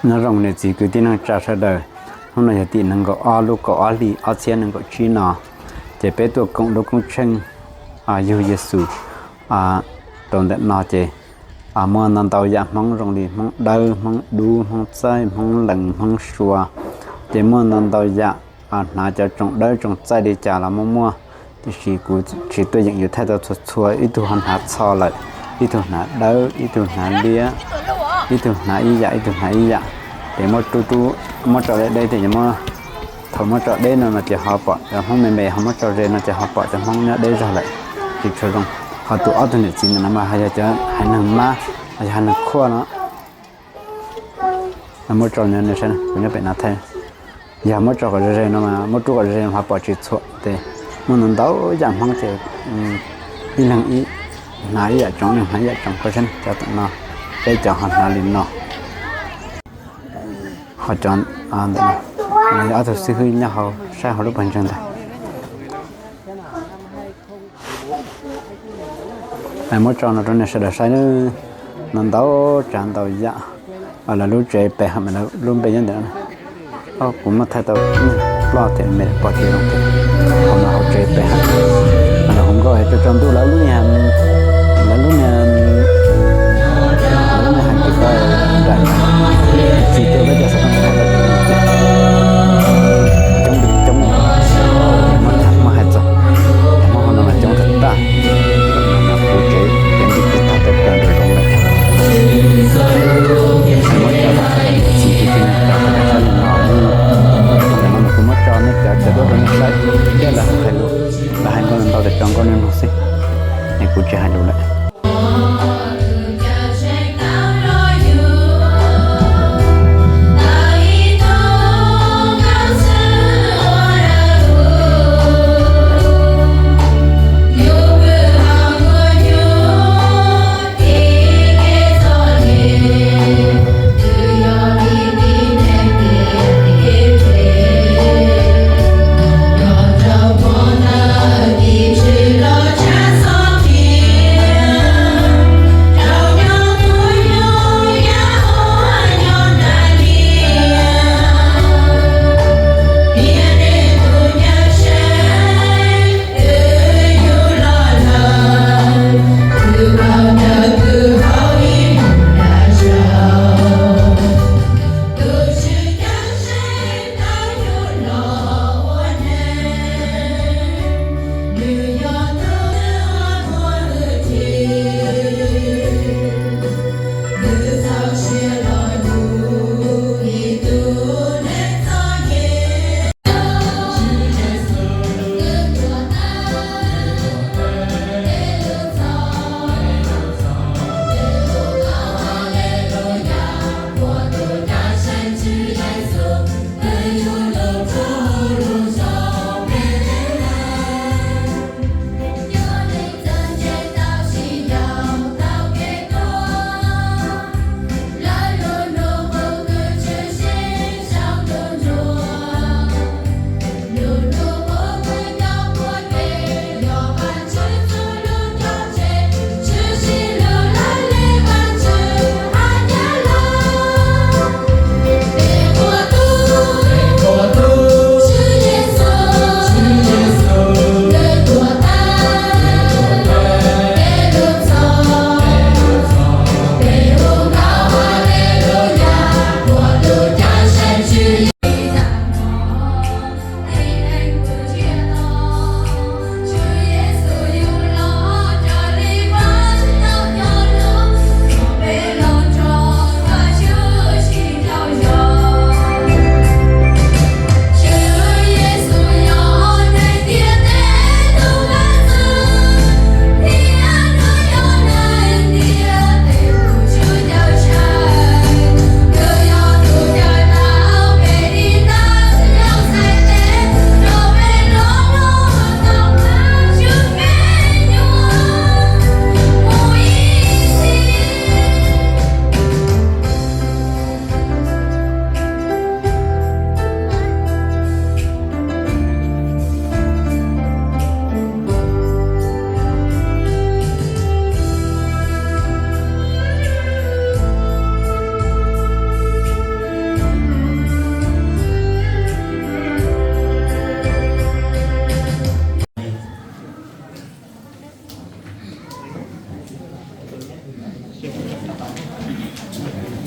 Nyob zoo niam txiv kwv tij neej tsa sawv daws, hnub no yog tim nees nkaum ob lub kaum ob hlis ob txhiab nees nkaum tsib no, ces peb tuaj koom lub koob tsheej yug Yexus rau ntawm no ces muaj ntau ntau yam Hmoob zoo li Hmoob dawb, Hmoob dub, Hmoob txaij, Hmoob lees, Hmoob sua, ces muaj ntau ntau yam hnav cov tsoos dawb tsoos txaij li cas los muaj muaj, tiam sis kuv tsis tuaj yeem yuav thaij tau txhua txhua, ib tug ho hnav txho lawm, ib tug hnav dawb, ib tug hnav liab, ib tug hnav ib yam, ib tug hnav ib yam. Ces muab rau deb deb ces, thaum muab tso deb no no ces ho pom cov Hmoob me me, ho muab tso ze no ces ho pom cov Hmoob nyob deb zog lawm, tsis tshua zoo. Ho tus ob tug niam txiv ntawm no mas ho yog cov haiv neeg mab, ho yog haiv neeg khuaj no. Muab tso, kuv nyob pem no thaij. Yog muab tso kom ze ze no mas, muab rub kom ze ze ho pom tsis txhua ces muaj ntau ntau yam Hmoob ces ib leeg ib, hnav ib yam tsoos, ib leeg hnav ib yam tsoos. Koj saib cov tom no, peb cov ho hnav li no. Ho cov ntawm no, ob tug xib hwb nyob hauv, saib hauv lub pawg ntseeg ntag. Muab tso no rau nej sawv daws saib, no ntau tsav ntau yam. Lawv lub tsev pem hawm mas lawv lub npe nyob ntawm no. Kuv muab thaij tau ploj thiab me pom tsis zoo thiab. Hauv no hauv tsev pem hawm, lawv hu nkauj es tsaus ntuj lawv lub niag, lawv lub niag, lawv lub niag hais tias nram txiv tuaj peb cov xov tooj thaij tau coob li coob, muab hais txog, muab hauv no mas coob tag tag. Kuv tsev ces nti tsis tag, tau kawg nrau zoov lawm. Muab tso txim tus tij neeg cov sab li no, ntawm no kuv muab tso nej cov cov duab rau nej saib thiab lawv hais lus, lawv hais nkauj ntau tias tso nkauj nej mloog xwb, es kuv tsis hais lus lawm.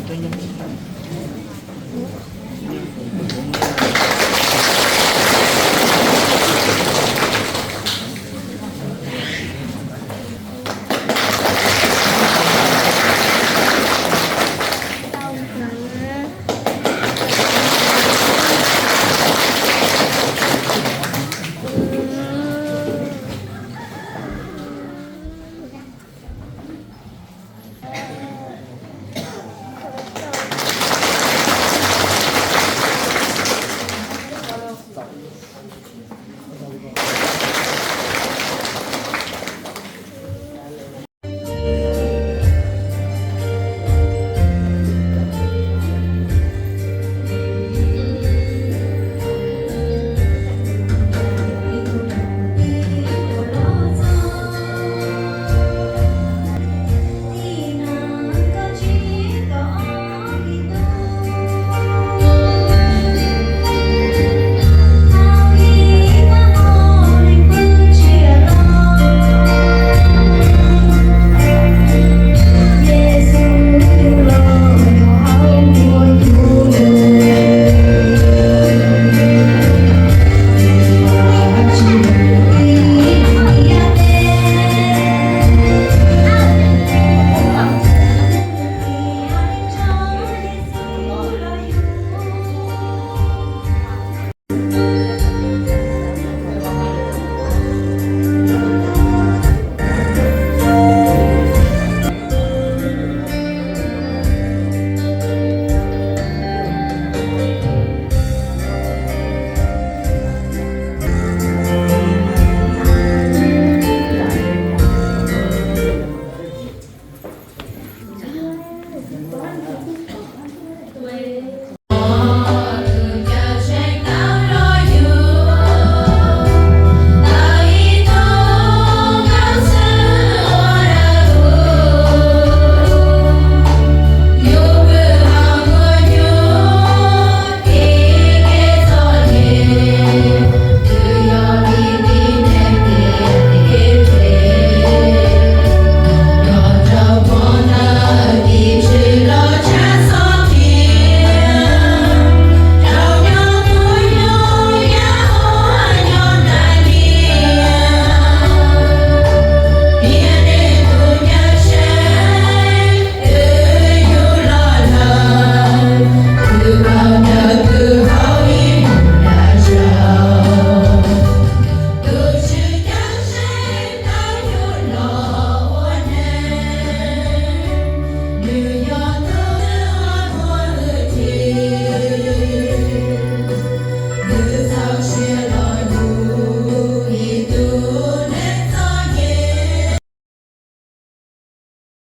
Nyob